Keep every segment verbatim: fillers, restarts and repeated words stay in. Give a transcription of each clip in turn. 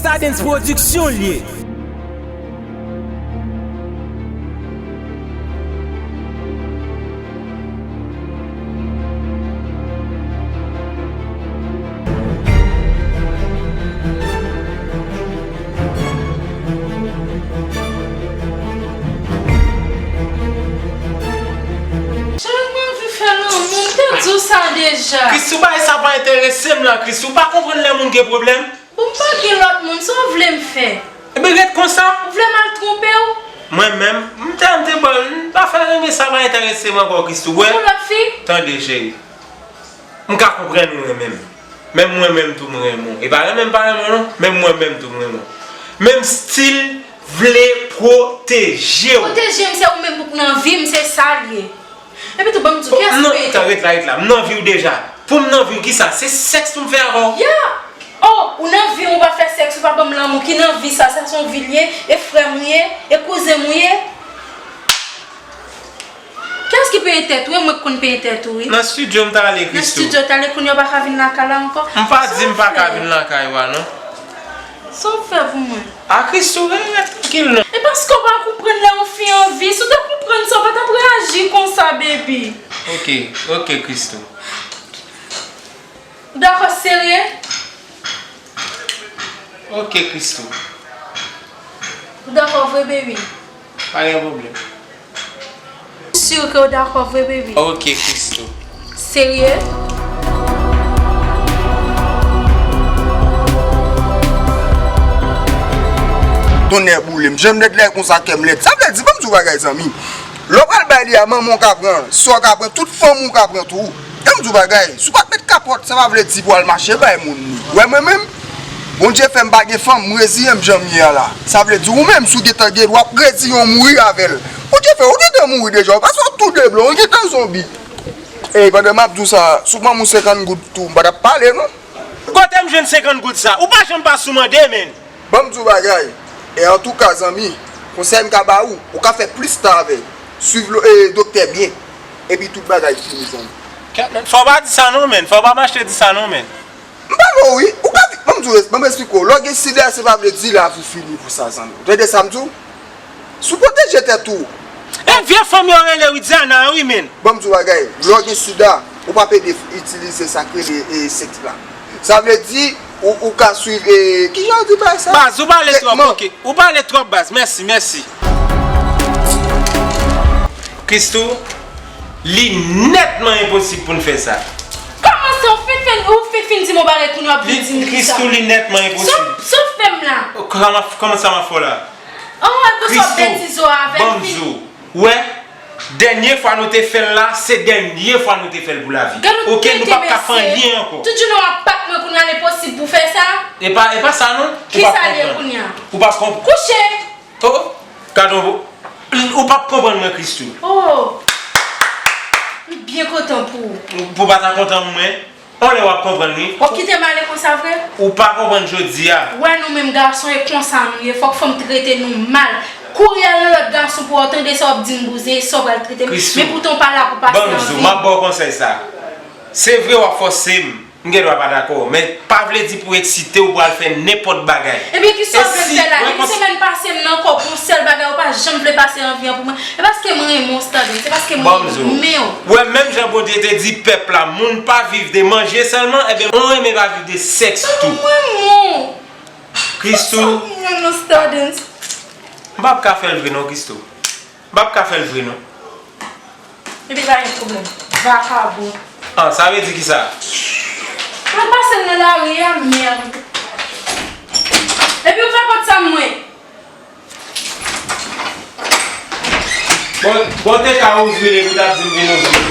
Stardens Production l ye. Cheri, mwen anvi fè lanmou, m te di w sa deja. Christy, bagay sa pa enterese m la, Christy. Ou pa konprann lè moun gen pwoblèm? Bon, m pa gen lòt moun, sa w vle m fè? Ebyen, ret konsa. Ou vle m al twonpe w? Mwen menm, m te, m te bon, m pa fè renmen sa, pa enterese m ankò, Christy, w wè? Pou lòt fi? Tande, cheri. M ka konprann ou renmen m. Menm mwen menm tou m renmen w. E pa renmen m pa renmen w non. Menm mwen menm tou m renmen w. Men m still vle pwoteje w. Pwoteje m, se ou menm pou k nan vi m, se sa l ye. Epi tou, ban m di w, kiyès ki peye tèt? Non, ret la, ret la. M nan vi w deja. Pou m nan vi w, kisa? Se sèks pou m fè avè w? Yeah! Oh, ou nan vi m, ou pa fè sèks, ou pa ban m lanmou. Ki nan vi sa? Sa se yon vi l ye? E frè m ou ye? E kouzen m ou ye? Kiyès ki peye tèt ou? E mwen k konn peye tèt ou, wi. Nan estidyo m t ale, Christy. Nan estidyo w t ale, kounye a w pa ka vin lakay la ankò? M pa di m pa ka vin lakay ou a, non. Sa w fè pou mwen? A, Christy, rete trankil, non. E paske w pa konprann lè yon fi anvi. Si w te konprann sa, w pa t ap reyaji konsa, baby. Ok, ok, Christy. Ou dakò serye? Ok, Christy. Ou dakò vre, baby? Pa gen pwoblèm. Ou si ke w dakò vre, baby? Ok, Christy. Serye? Tonnè boule m. Jan m lèd la konsa, kè m lèd. Sa vle di, ban m di w bagay, zanmi. Lè w pral bay li a, manman w ka pran, sè w ka pran, tout fanmi w ka pran tou. Ban m di w bagay, si w pa t met kapòt, sa pa vle di pou w al mache bay moun li. Ou wè mwen menm? Bondye fè m pa gen fanm, m reziyen m jan m ye a la. Sa vle di ou menm, si w gentan gen, w ap reziyen w mouri avè l. Bondye fè, ou gentan mouri deja, ou pase w tou de blan, ou gentan zonbi. Ey, pandan m ap di w sa, si w ban m yon senkant goud tou, m pa t ap pale non. Kote m jwenn senkant goud sa? Ou pa janm pa sou mande, menn. Ban m di w bagay, e antouka, zanmi, konsèy m ka ba ou, ou ka fè plis tan avè l. Swiv lo- e, doktè byen, epi tout bagay fini, zanmi. Kèt, menn, fò w pa di sa non, menn. Fò w pa mache di sa non, menn. M pa lwen w, wi. Ou ka vi- ban m di w, ban m esplike w. Lè w gen sida, se pa vle di lavi w fini pou sa, zanmi. Ou tande sa m di w? Si w pwoteje tèt ou. E vye fanm yo rele Widiana, wi, menn. Ban m di w bagay, lè w gen sida, ou p ap ede itilize sa k rele, e, sèks la. Sa vle di, ou, ou ka swiv, e, kijan w di bagay sa? Baz, ou pale twòp, ok. Ou pale twòp, baz. Mèsi, mèsi. Christy, li nètman enposib pou n fè sa. Kòman sa, ou fin, fin, ou fin, fin di m yon bagay kounye a pou w di m kisa? Christy, li nètman enposib. Sa w, sa w fè m la? Kòman, kòman sa m ap fè w la? Oh, e konsa w betize w avè m, ban m di w. Ou wè, dènye fwa nou te fè l la, se dènye fwa nou te fè l pou lavi. Ok, nou p ap ka fè anyen ankò. Tout jounen w ap bat mwen kounye a, l enposib pou fè sa? E pa, e pa sa non. Kisa l ye kounye a? Ou p ap konprann. Kouche! Oh, gade yon, ou p ap konprann mwen, Christy. Oh! M byen kontan pou ou. Pou w pa ta kontan mwen? On lè w ap konprann, wi. W ap kite m ale konsa vre? Ou pa konprann jodi a. Ou wè nou menm gason, e konsa nou ye. Fòk fanm trete nou mal. Kouri al nan lòt gason pou w tande sa w ap di m bouzen, e sa w pral trete m. Christy, men poutan w pa la pou pase anvi. Ban m di w, m ap ba w konsèy sa. Se vre w ap fòse m, m gen dwa pa dakò, men pa vle di pou eksite w pou al fè nenpòt bagay. Ebyen, kisa w vle m fè la? Depi semèn pase m nan kò pou yon sèl bagay, ou pa janm vle pase anvi an pou mwen. E paske m renmen w, Stardens, se paske m renmen w. Ou wè, menm jan Bondye te di pèp la, moun pa viv de manje sèlman, ebyen, mwen renmen pa viv de sèks tou. Mwen renmen w. Christy. Sa w renmen nan Stardens? M p ap ka fè l vre non, Christy. M p ap ka fè l vre non. Epi pa gen pwoblèm. Vakabon. Ah, sa vle di kisa? Mwen pase l nan lari a, mèd. Epi ou fè kòd sa mwen. Bon, bon, te ka ouvri li pou t ap di m vin ouvri.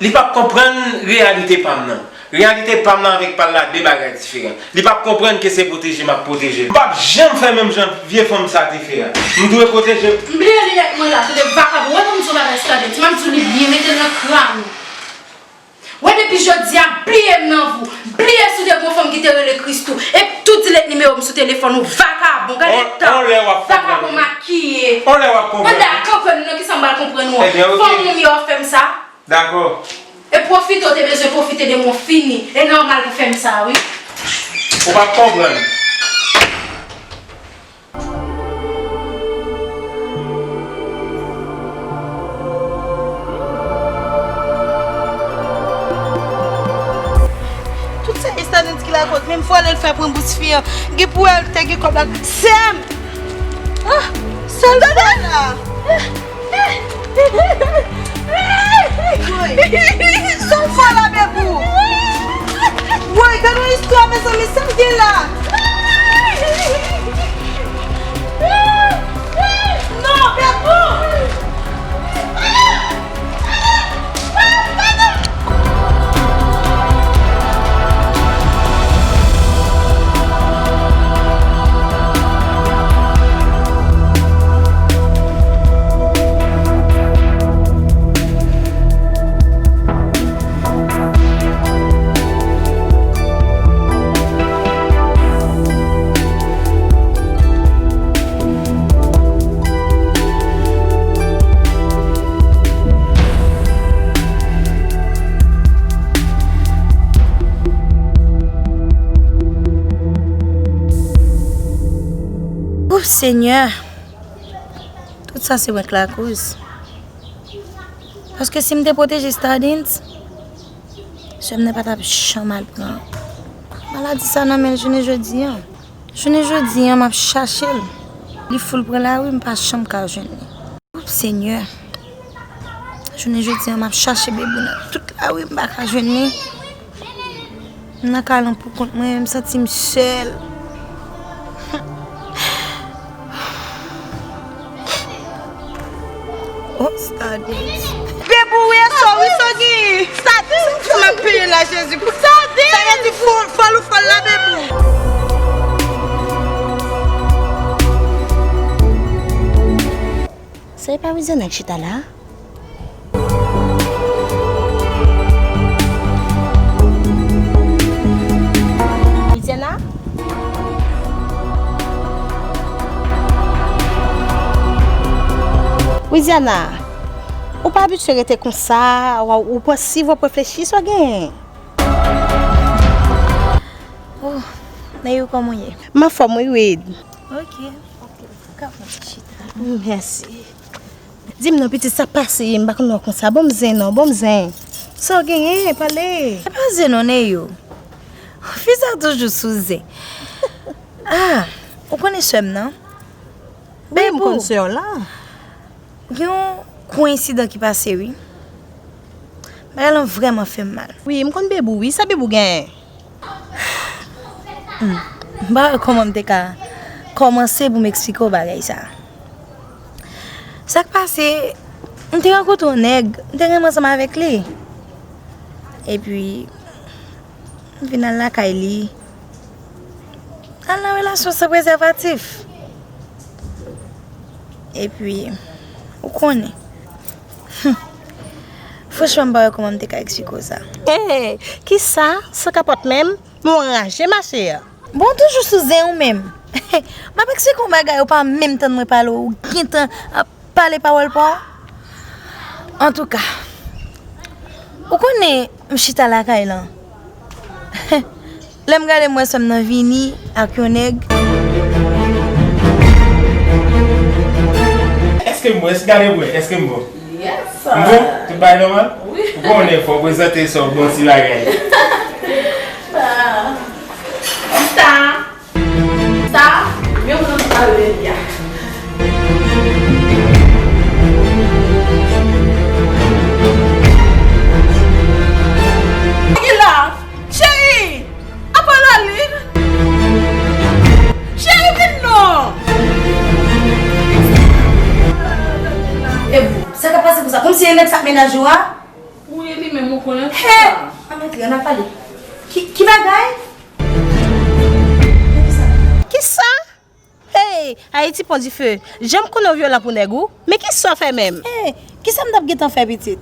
Li p ap konprann reyalite pa m nan. Reyalite pa m nan avèk pa l la, de bagay diferan. Li p ap konprann ke se pwoteje m ap pwoteje l. M p ap janm fè menm jan vye fanm sa te fè a. M dwe pwoteje. M bliye linèt mwen la, tande vakabon. Wè, ban m di w bagay, Stardens. M ap di w li byen, mete l nan kran ou. Wè, depi jodi a, bliye m nan vi w. Bliye si w te gon fanm ki te rele Christy. E tou delete nimewo m sou telefòn ou, vakabon. Gade tan. On lè w ap konprann. Vakabon makiye. On lè w ap konprann. Ann dakò, fè m non, kisa m pral konprann ou an? Ebyen, ok. Fanm ou m yo ap fè m sa. Dakò. E pwofite w te bezwen pwofite de mwen, fini. E nòmal pou fè m sa, wi. Ou p ap konprann. Tout se Estadens ki lakoz, menm vòlè l fè pran bous fi an. Gen pou wè l te gen kòb la. Sè m! Ah, sè m, tande la! Woy! Sa w fè la, Bebou? Woy, gade yon istwa, mezanmi, sa m gen la? Non, Bebou! Ouf, Senyè! Tout sa se mwen k lakoz. Paske si m te pwoteje Stardens, sè m nan pa t ap janm al pran maladi sa nan men l jounen jodi a. Jounen jodi a, m ap chache l. Li foul pran lari, m pa janm ka jwenn li. Senyè, jounen jodi a, m ap chache Bebou nan tout lari, m pa ka jwenn li. M nan kay lan pou kont mwen, m santi m sèl. Oh, Stardens. Bebou, wi, e sa, wi, sa w gen. Stardens, sa m ap peye la, Jezi. Pou Stardens. Sa vle di fò, fòl ou fòl la, Bebou. Sa e pa Widiana k chita la? Widiana? Widiana, ou pa abitye rete konsa, w, ou pansiv, w ap reflechi, sa w genyen? Oh, Neyou, kòman w ye? M anfòm, wi, Wid. Ok, ok. Ka pran ti chita. Mèsi. Di m non, pitit, sa k pase ye? M pa konn wè w konsa. Bon m zen non, bon m zen. Sa w genyen? Pale. Se pa zen non, Neyou. Fi sa toujou sou zen. Ah, ou konnen sè m nan? Wi, m konn sè w la. Gen yon gwo ensidan ki pase, wi. Bagay lan vrèman fè m mal. Wi, m konn Bebou, wi. Sa Bebou genyen? Hmm. M pa wè kòman m te ka kòmanse pou m eksplike w bagay sa. Sa k pase, m te rankontre yon nèg, m te renmen ansanm avèk li. Epi, m vin al lakay li. Al nan relasyon san prezèvatif. Epi, ou konnen. Franchman, m pa wè kòman m te ka eksplike w sa. Hey, kisa? San kapòt menm? Mwen raje, machè. Bon, toujou sou zen ou menm. M ap eksplike w yon bagay, ou pa menm tann mwen pale, ou gentan ap pale pawòl pa w. Antouka, ou konnen m chita lakay lan. Lè m gade m wè sè m nan vini ak yon nèg. Èske m bon? Èske gade m wè? Èske m bon? Yes. M bon? Tout bagay nòmal? Wi. Ou konnen fò w prezante sa w bon ti bagay. Ah. Sa. Sa, men moun nan pale de li a. Ki la? Cheri! Apa Laline? Cheri, vin non! E pou, sa k ap pase konsa? Kòmsi e nèg sa k mennaj ou a? Wi, li menm ou konnen sa. Ann antre, ann al pale. Ki, ki bagay? Kisa? Hey, Ayiti pon dife. Jan m konnen w vyolan pou nèg ou. Men kisa w fè menm? Hey, kisa m t ap gentan fè, pitit?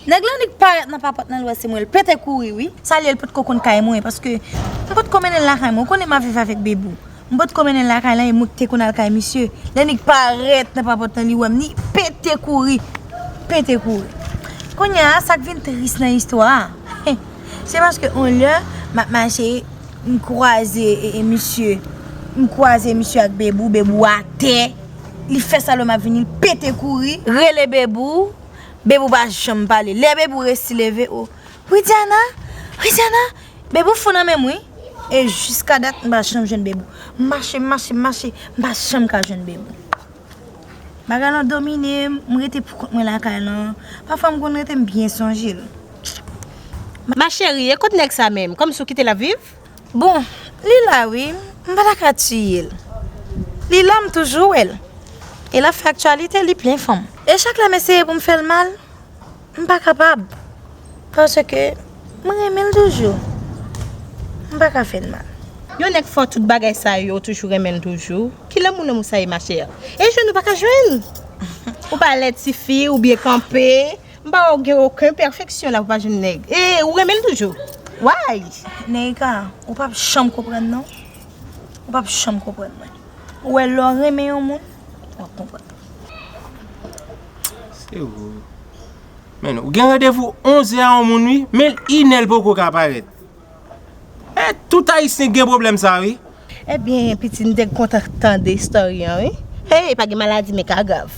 Nèg la annik parèt nan papòt nan lwès, se mwen l pete kouri, wi. Sa l ye, l potko konn kay mwen, paske m potko mennen l lakay mwen. Ou konnen m ap viv avèk Bebou. M potko mennen l lakay lan, e mwen ki te konn al kay misye. Lè annik parèt nan papòt lan, li wè m, li pete kouri. Pete kouri. Kounye a, sa k vin tris nan istwa a, se paske yon lè, m ap mache, M kwaze e, e misye, m kwaze misye ak Bebou, Bebou atè. Li fè sa lè m ap vini, li pete kouri. Rele Bebou, Bebou pa janm pale. Lè Bebou resi leve, o, Widiana, Widiana, Bebou fou nan men m wi. E jiska dat, m pa janm jwenn Bebou. M mache, m mache, m mache, m pa janm ka jwenn Bebou. Bagay lan domine m, m rete pou kont mwen lakay lan. Pafwa m konn rete m byen sonje l. Ma chérie, e kot nèg sa menm? Kòmsi w kite l ap viv? Bon, li la wi, m pa ta ka tiye l. Li la, m toujou wè l. E l ap fè aktyalite, li plen fanm. E chak lè m eseye pou m fè l mal, m pa kapab. Paske mwen renmen l toujou. M pa ka fè l mal. Yon nèg fè w tout bagay sa yo, ou toujou renmen l toujou. Ki lanmou lanmou sa ye, ma chère? E jwenn ou pa ka jwenn? Ou pa lè tifi, ou byen kanpe. M pa wè w gen okenn pèfeksyon la pou pa jwenn nèg. E ou renmen l toujou? Why? Neika, ou p ap janm konprann non. Ou p ap janm konprann mwen. Ou wè lè w renmen yon moun, w ap konprann. Se vre. Men ou gen randevou onz è a yon moun wi, men l inè l poko ka parèt. E tout ayisyen gen pwoblèm sa wi. Ebyen, pitit, m te kontan tande story an wi. Hey, pa gen maladi men ka grav.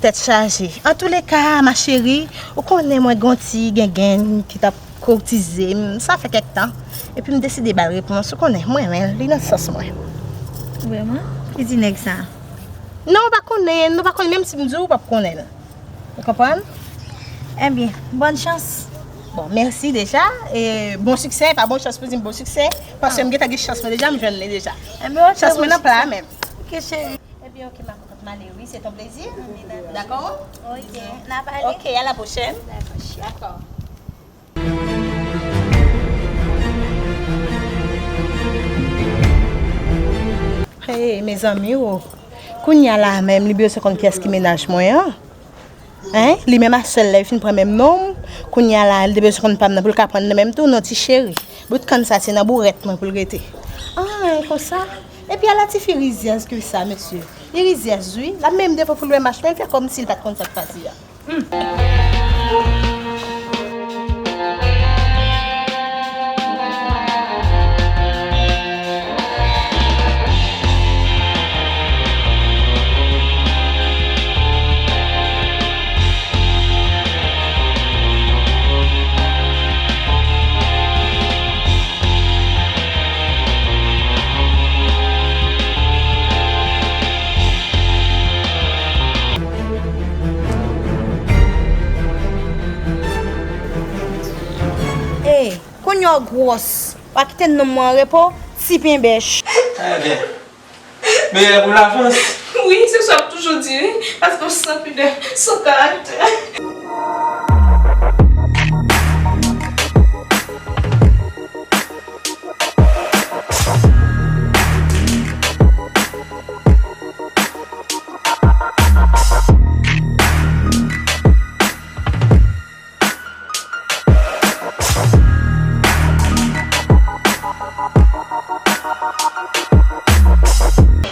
Tèt chaje. Antouleka, ma chérie, ou konnen mwen gon ti gengenn ki t ap koutize m, sa fè kèk tan. Epi m deside ba l repons, ou konnen, mwen renmen l, li nan sans mwen. Vrèman? Ki di nèg sa? Non, ou pa konnen, nou pa konnen, menm si m di w, ou p ap konnen l. Ou konprann? Ebyen, bòn chans. Bon, mèsi deja. E bon siksè, pa bon chans pou di m bon siksè, paske m gentan gen chans mwen deja, m jwenn li deja. Ebyen, ok, chans mwen nan pla menm. Ok, cheri. Ebyen, ok, ma cocotte, m ale wi, c'est un plaisir. D'accord? Ok, n a pale. Ok, à la prochaine. D'accord, cheri. D'accord. Hey, mezanmi, o. Kounye a la menm, li bezwen konn kiyès ki mennaj mwen an. Hein? Li menm a sèl lè li fin pran menm non m. Kounye a la, li te bezwen konn pa m nan pou l ka pran l nan menm tou, non, ti cheri. Bout kann sa, se nan bourèt mwen pou l rete. Ah, konsa? Epi ala tifi rizyèz ke sa, mesye. Li rizyèz, wi. L ap menm devan pou l wè mach, men l fè kòmsi l pa t konn sa k pase a. Ey, kounye a w gwòs, w a kite nonm mwen an repo, ti penbèch. Ebyen, meyè pou lavans. Wi, se sa w ap toujou di, wi, paske w san pidè, san karaktè.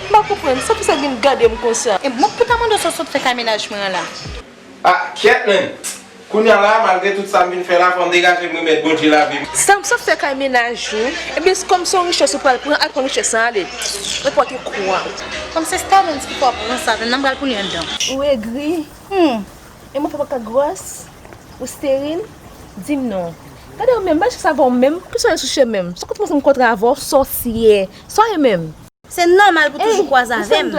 M pa konprann, sa ki sa gen gade m konsa? E mwen ki pou ta mande w sa w sot fè kay mennaj mwen an la? Ah, kyèt, menn! Kounye a la, malgre tout sa m vin fè la, fò m degaje m remèt Bondye lavi m. Sa m sot fè kay mennaj ou, ebyen, se kòm se yon richès ou pral pran, al pran richès lan, ale. Nenpòt kwa. Kòm se Stalin ki fè w pran sa, menn, nan m pral pou li anndan. Ou egri? Hmm. E mwen pa ka gwòs? Ou steril? Di m non. Gade ou menm, m pa chèche avè w menm, ki sa w sou chemen m? Sa w konn fè m kontre avè w, sòsyè. Sa w ye menm? Se nòmal pou toujou kwaze avè m.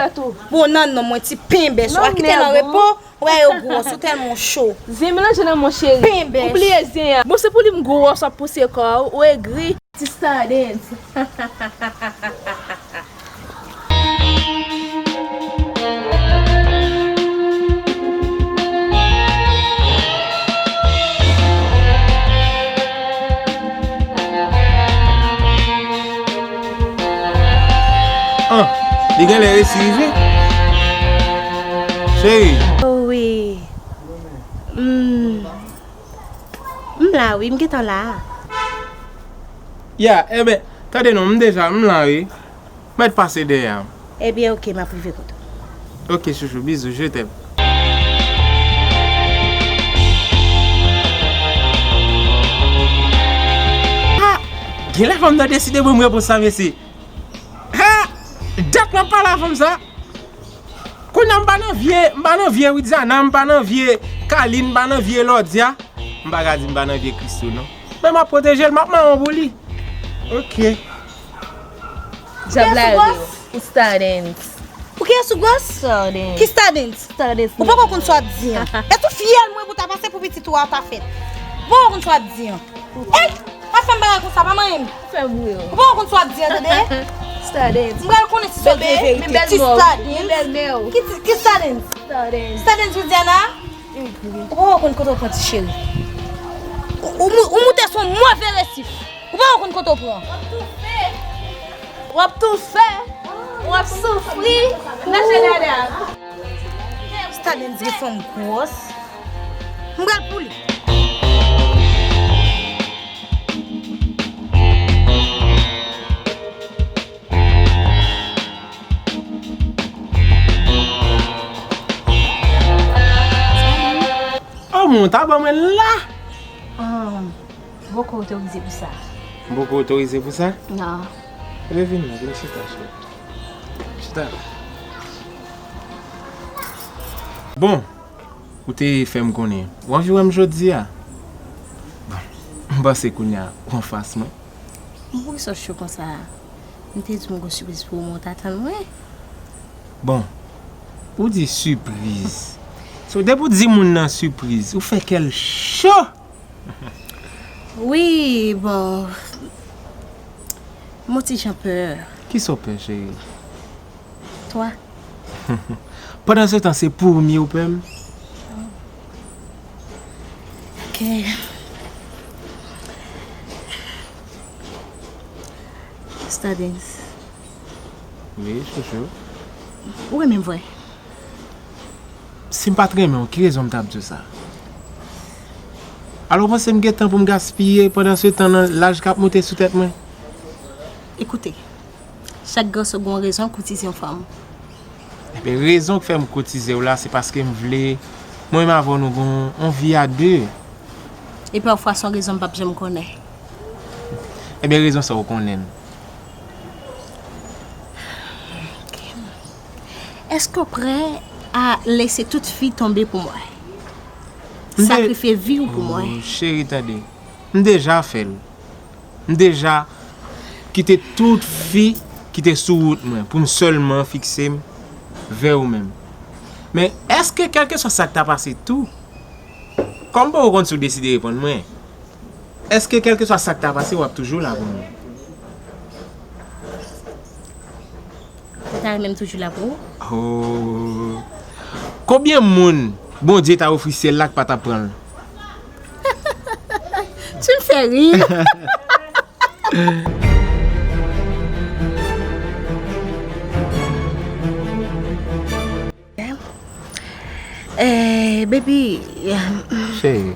Bon, nan non mwen ti penbèch, w a kite l an repo, w a yo gwòs, ou tèlman cho. Zen melanje nan mon cheri. Penbèch. Ou bliye zen an. Bon, se pou li m gwòs w ap pouse kò w, ou egri. Ti Stardens. Ah, li genlè resi rive. Cheri. Oh wi. Mm. M la wi, m gentan la. Ya, enben, tande non, m deja, m la wi. Mèt pase dèyè m. Ebyen, oke, m ap rive kote w. Oke, chouchou, bizou, je t'aime. Ah! Genlè fò m nan deside ban m repons sa, mesye. Ha! Dat m ap pale a fanm sa. Kounye a m pa nan vye, m pa nan vye Widiana, m pa nan vye Kalin, m pa nan vye Lòdya. M pa ka di m pa nan vye Christo non. Men m ap pwoteje l, m ap mawon pou li. Ok. Djab la ri w. Ou Stardens. Ou kiyès ou gwòs? Stardens. Ki Stardens? Stardens. Ou poko konn sa w ap di an. E tou fyèl mwen pou ta pase pou pitit ou a ta fèt. Ou poko konn sa w ap di an. Ey! Pa fè m bagay konsa, pa manyen m. Ou fè m ri w. Ou poko konn sa w ap di an, tande? Stardens. M pral konnen si sa w di verite. Ti Stardens. Ki ti, ki Stardens? Stardens. Stardens Widiana? Ou poko konn kote w pran ti cheri. Ou, ou mou-, ou moute sou yon move resif. Ou poko konn kote w pran. W ap toufe. W ap soufri. Lèche dada. Stardens gen fanm gwòs. M pral pou li. Oh, men w ta ban mwen l la. Ah, m poko otorize pou sa. M poko otorize pou sa? Non. Ebyen vin la, vin chita, cheri. Chita. Bon, ou te fè m konnen ou anvi wè m jodi a. Bon, m panse kounye a ou anfas mwen. Poukisa w cho konsa? M te di w m gon sipriz pou ou, men w t atann mwen. Bon, ou di sipriz. So, depi w di moun nan sipriz, ou fè kè l cho! Wi, bon, m on ti jan pè. Kisa w pè, cheri? Twa. Pandan se tan, se pwomi ou pè m? Ok. Stardens. Wi, chouchou. Ou renmen m vre? Si m pa t renmen w, ki rezon m t ap di w sa? Alò, w panse m gen tan pou m gaspiye pandan se tan nan laj k ap monte sou tèt mwen? Ekoute, chak gason gen yon rezon l koutize yon fanm. Ebyen, rezon k fè m koutize w la, se paske m vle mwen menm avè w nou gen yon vi a de. E pafwa, se yon rezon m p ap janm konnen. Ebyen, rezon sa w konnen l. Ok. Èske w prè a lese tout fi tonbe pou mwen? M de- Sakrifye vi w pou mwen? Oh, cheri, tande. M deja fè l. M deja kite tout fi ki te sou wout mwen pou m sèlman fikse m vè ou menm. Men èske kèlkeswa sa k ta pase tou, kòm m poko konn si w deside reponn mwen, èske kèlkeswa sa k ta pase, w ap toujou la pou mwen? Ou ta renmen m toujou la pou ou? Oh. Konbyen moun Bondye ta ofri syèl la k pa t ap pran l? Tu me fais rire. Eh, baby, eh, Cheri.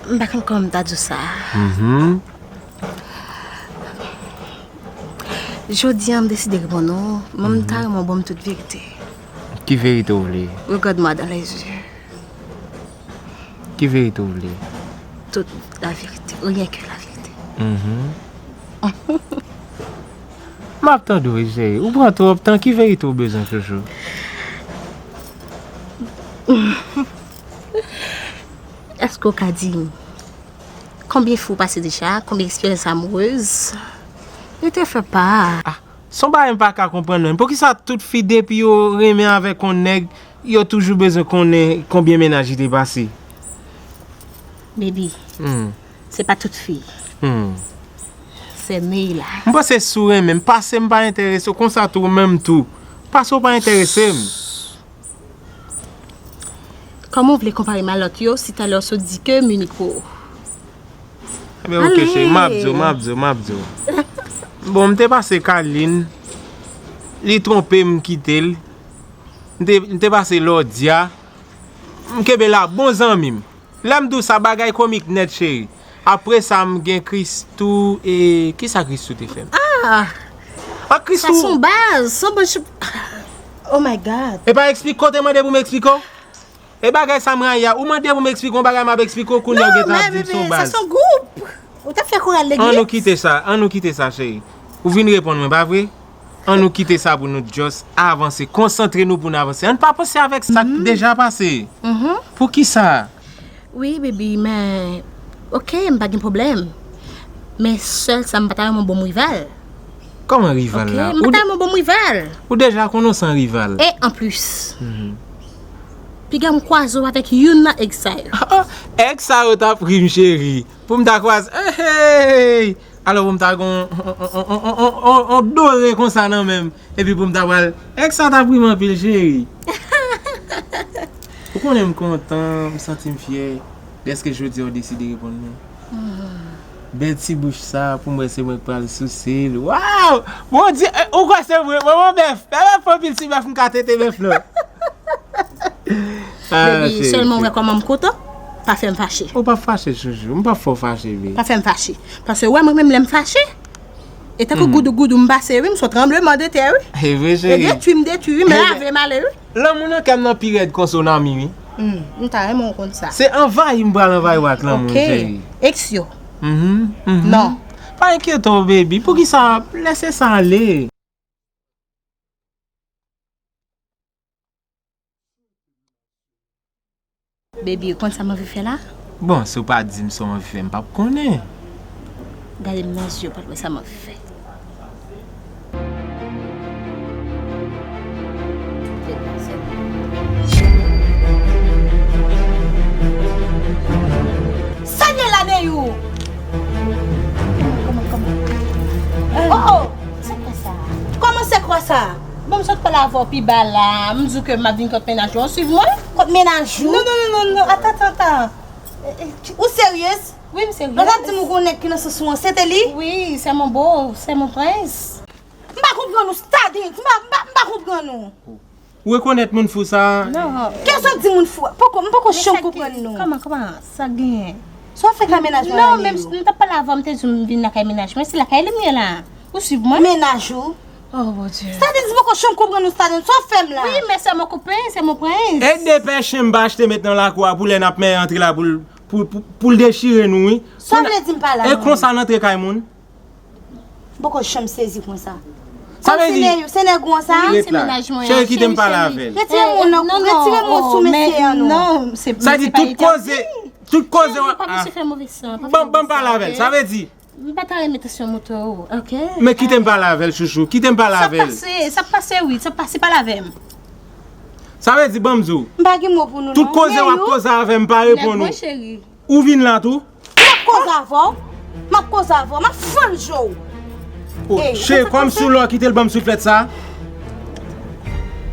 M pa konn kòman m ta di w sa. Mhm. Jodi a, m deside reponn ou, men m ta renmen w ban m tout verite. Ki verite w vle? Regarde-moi dans les yeux. Ki verite w vle? Toute la vérité, rien que la vérité. Mhm. M ap tande w, cheri. Ou pran twòp tan, ki verite w bezwen, chouchou? Èske w ka di m konbyen fi w pase deja? Konbyen eksperyans amourez? Je te fais part. Ah, se yon bagay m pa ka konprann menm. Poukisa tout fi, depi yo renmen avèk yon nèg, yo toujou bezwen konnen konbyen mennaj li te pase? Baby, hmm, se pa tout fi. Hmm. Se Neila. M panse si w renmen m, pase m pa enterese w, konsa tou ou menm tou. Pase w pa enterese m. Kòman w vle konpare m a lòt yo si talè w sot di ke m inik pou ou? Ebyen, ok, cheri, m ap di w, m ap di w, m ap di w. Bon, m te pase Kalin, li twonpe m, m kite l. M te, m te pase Lòdya, m kenbe l a bon zanmi m. Lè m di w sa, bagay komik nèt, cheri. Apre sa, m gen Christoo, e kisa Christoo te fè m? Ah! Ah, Christoo! Sa se yon baz, se yon baz. Oh my God. E pa eksplike w te mande pou m eksplike w? E bagay sa m rayi a, ou mande pou m eksplike w yon bagay, m ap eksplike w, kounye a w gentan ap di m se yon baz. Non, men, men, men, sa se yon gwoup. Ou t ap fè koral legliz? An nou kite sa, an nou kite sa, cheri. Ou vin reponn mwen, pa vre? An nou kite sa pou nou just avanse. Konsantre nou pou n avanse. An n pa panse avèk sa k deja pase. Poukisa? Wi, baby, men, oke, m pa gen pwoblèm. Men sèl sa, m pa ta renmen yon bon rival. Kòman rival la? M pa ta renmen yon bon rival. Ou deja konnen w se yon rival. E anplis, piga m kwaze w avèk youn nan èg sa yo. Èg sa yo t ap ri m, cheri. Pou m ta kwaze, hey! Alò pou m ta gen yon, yon, yon dore konsa nan men m. Epi pou m ta pral, èg sa t ap ri m anpil, cheri. Ou konnen m kontan, m santi m fyè dèske jodi a w deside reponn mwen. Bèl ti bouch sa, pou m wè se mwen k pral souse l. Waw! Bondye, eh, ou kwè se mwen, mwen, mwen bèf. Bèf, bèf, anpil ti bèf, m ka tete bèf la. Baby, sèlman w wè kòman m kontan, pa fè m fache. Ou p ap fache, chouchou. M p ap fè w fache, baby. Pa fè m fache. Paske w wè mwen menm lè m fache, e tankou goudougoudou m pase, wi, m se yon tranblemanntè, wi. E vre, cheri. E detwi m detwi, wi, m lave m ale, wi. Lanmou nan kè m nan pi rèd konsa w nan mi, wi. M ta renmen w konn sa. Se anvayi m pral anvayi w ak lanmou, cheri. Ex yo. Non. Pa enkyete w, baby. Poukisa? Lèse sa ale. Baby, ou konn sa m anvi fè la? Bon, si w pa di m sa w anvi fè, m p ap konnen. Gade m nan zye, ou pa t wè sa m anvi fè. Sa gen la, Neyou? Kòman, kòman, kòman? Oh, oh! Sa k fè sa? Kòman se kwa sa? Bon, m sot pale avè w pi ba la. M di w ke m ap vin kot mennaj ou an, suiv mwen. Kot mennaj ou? Non, non, non, non, non. Atan, atan, atan. E, e, ou seryez? Wi, m seryez. Ou t ap di m ou gen yon nèg ki nan sans ou an, se te li? Wi, c'est mon beau, c'est mon prince. M pa konprann ou, Stardens. M pa, m pa, m pa konprann ou. Ou rekonèt moun fou sa a? Non. Kiyès ou di moun fou a? Poko, m poko janm konprann nou. Kòman, kòman? Sa k genyen? Sa w ap fè kay mennaj mwen la, Neyou? Non, men m t ap pale avè w, m te di w m vin lakay mennaj mwen. Se lakay li m ye la. Ou suiv mwen? Mennaj ou? Oh, Bondye. Stardens, m poko janm konprann nou, Stardens. Sa w ap fè m la? Wi, men c'est mon copain, c'est mon prince. E de pè chen m pa achte met nan lakou a pou lè n ap men antre la pou l, pou, pou, pou l dechire nou, wi. Sa w vle di m pa la? E konsa n antre kay moun? M poko janm sezi konsa. Sa vle di, se nèg ou an sa? Wi, se mennaj mwen an. Cheri, kite m pale avè l. Retire men w nan, retire men w sou mesye an non. Sa di tout koze, tout koze w ap, ah. Ban, ban m pale avè l. Sa vle di, m pa ta renmen tansyon monte w, oke? Men kite m pale avè l, chouchou. Kite m pale avè l. Sa pase, sa pase, wi, sa pase, pale avè m. Sa vle di, ban m di w. M pa gen mo pou nou non. Tout koze w ap koze avè m, pa reponn ou. Ou vin la tou? M ap koze avè w. M ap koze avè w. M ap fann je w. Oh, cheri, kòmsi w lè w kite l ban m souflèt sa.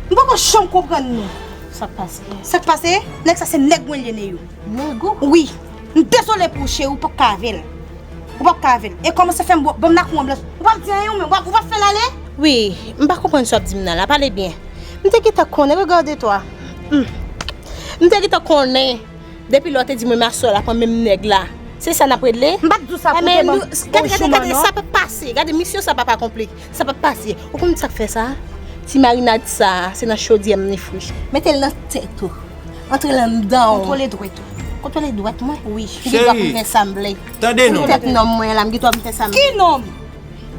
M poko janm konprann nou. Sa k pase? Sa k pase? Nèg sa se nèg mwen li ye, Neyou. Nèg ou? Wi. M dezole pou ou, cheri, ou p ap ka avè l. Ou p ap ka avè l. E kòmanse fè m ban m nan kou anblans. Ou p ap di anyen ou menm. Ou p ap, ou p ap fè l ale? Wi, m pa konprann sa w ap di m nan la. Pale byen. M te gentan konnen, regarde toi. Hmm. M te gentan konnen. Depi lè w te di mwen masè w la pran menm nèg la. Se sa n ap regle? M pa t di w sa pou te ban w jouman non. Gade, gade, gade, sa p ap pase. Gade, misyon sa p ap akonpli. Sa p ap pase. Ou konn sa k fè sa? Ti marinad sa, se nan chodyè m li fri. Mete l nan tèt ou. Antre l anndan w. Kontwole dwèt ou. Kontwole dwèt mwen? Wi. M gen dwa pou m fè sa m vle. Tande non. Tèt nonm mwen la, m gen dwa pou m fè sa m vle. Ki nonm?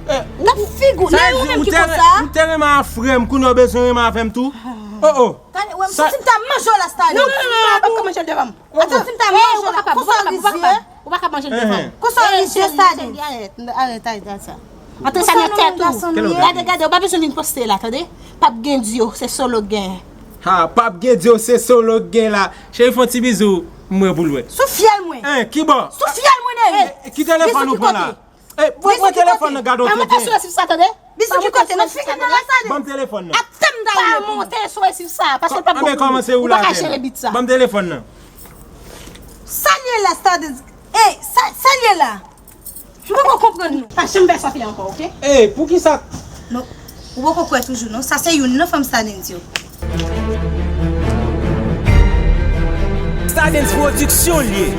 Nan figi w, nan ou menm ki konsa? Ou te renmen a frè m, kounye a w bezwen renmen avè m tou? Oh, oh. Tande, wè m santi m ta manje w la, Stardens. Non, non, non, non, non, ou p ap ka manje l devan m. Ata, si m ta manje w la, konsa w rizye. Ou pa ka manje l devan m. Konsa w rizye, Stardens. Arèt, arèt, arèt, arèt sa. Antre sa nan tèt ou. Gade, gade, ou pa bezwen vin poste la, tande? P ap gen dyo, se solo k gen. Ha, p ap gen dyo, se solo k gen la. Cheri, fè yon ti bizou, m wè pou l wè. Sou fyèl mwen. Hein, kibò? Sou fyèl mwen, Neri. Ki telefòn ou pran la? Eh, pran, pran telefòn nan, gade w tenten. Pa monte sou resif sa, tande? Bizou ki kote? Nan figi m nan la, Stardens. Ban m telefòn nan. Atè m ta rele pou ou. Pa monte sou resif sa, paske l p ap bon pou ou. Ou pa ka jere bit sa. Ban m telefòn nan. Sa l ye la, Stardens? Ey, sa, sa l ye la? M poko konprann nou. Pa janm fè sa fè ankò, oke? Ey, poukisa? Non. Ou poko kwè toujou, non? Sa se youn nan fanm Stardens yo. Stardens Production l ye.